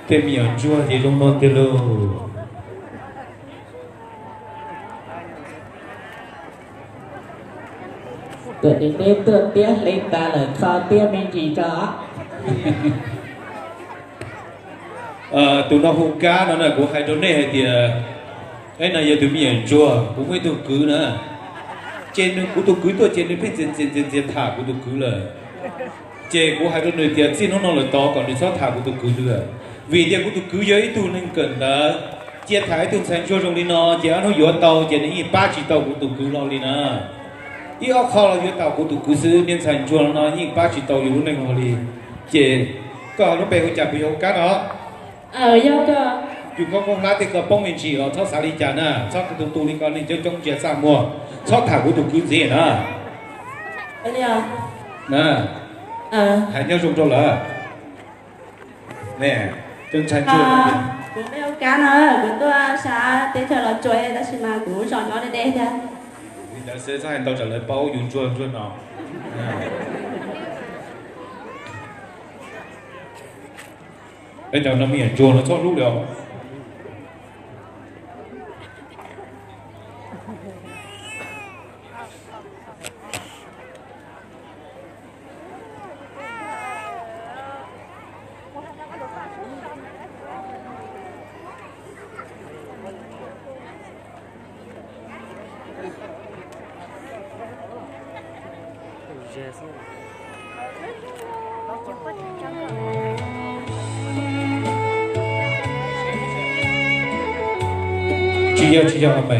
Tej me nyuam ntsuag ces zoo no tiag lauj. Tuam tsev teb tuaj tiab hle tas lawm, kho tiab me ntsis tso. Tus no hu Kab no na, kuv hais rau nej hais tias, no yog tus me nyuam ntsuag, kuv muaj ib tug kwv na, ces nws, kuv tus kwv tuaj ces nws pheej ntxias ntxias ntxias ntxias tham kuv tus kwv lawm. Ces kuv hais rau nws tias txij hnub no lawm tod kom nws txhob tham kuv tus kwv lawm, vim tias kuv tus kwv yog ib tug neeg kawm ntawv, cia tham ib tug ntxhais ntsuag zoo li no ces ob hnub yuav tau ces nws yeej pab tsis tau kuv tus kwv hlo li na. Ib ob qho los yuav tau kuv tus kwv xwb, niag ntxhais ntsuag no yeej pab tsis tau yus lub neej hlo li. Ces koj lub npe hu cas, puas yog hu Kab no? Yog koj, yus koj koj hlab tej ko poob me ntsis los txhob xav li cas na, txhob tu tu li ko, neeg coob coob ntsia txaj muag, txhob tham kuv tus kwv ntxiv na. Hais nyob zoo rau lawv. Tus ntxhais ntsuag, kuv npe hu Kab no, kuv tuaj sab teb chaws Los Tsuas tab sis mas kuv zos nyob deb deb thiab. Li ntawd xwb txhob hais ntau tsam lawv paub yus ntsuag ntsuag no. Cov no me nyuam ntsuag no txhob hlub li os. Tsis yog, tsis yog, a me.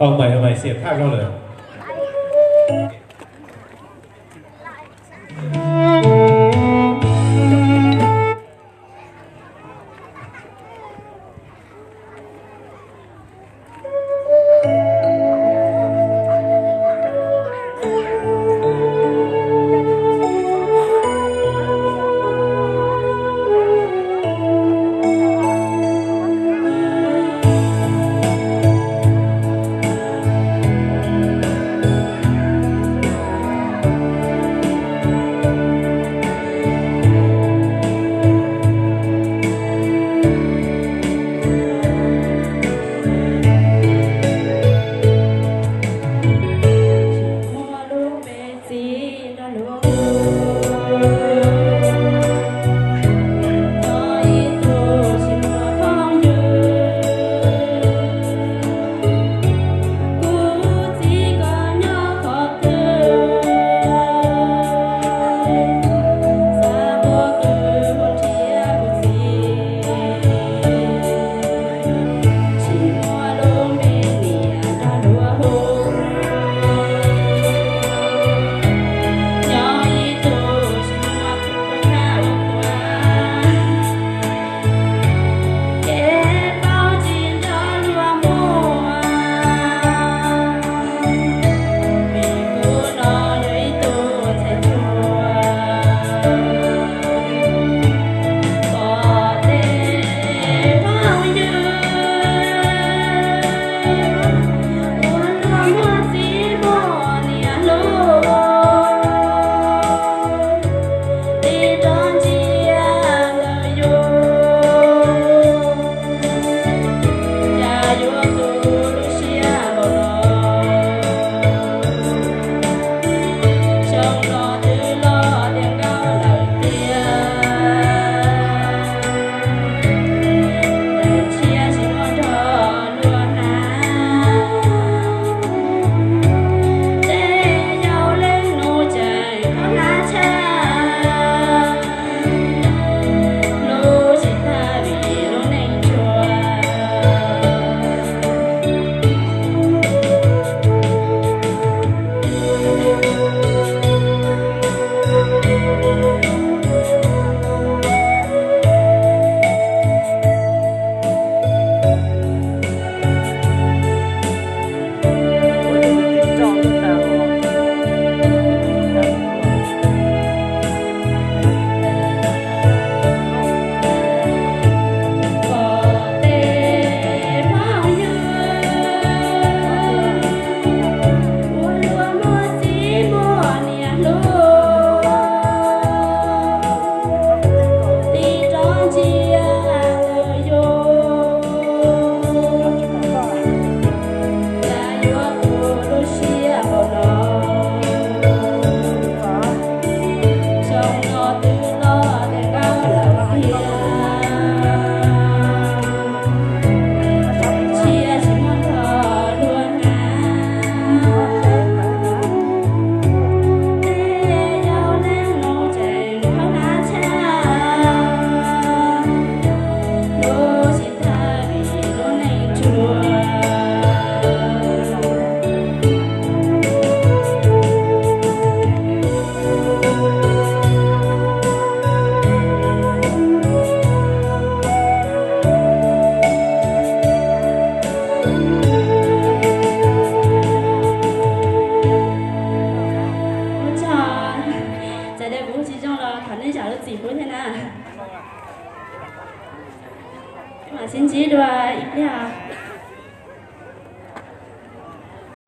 Ua mais, ua mais xiam thaj zog lawm. Nej zam lub txim pub thiab na. Mam sib ntsib dua ib pliag.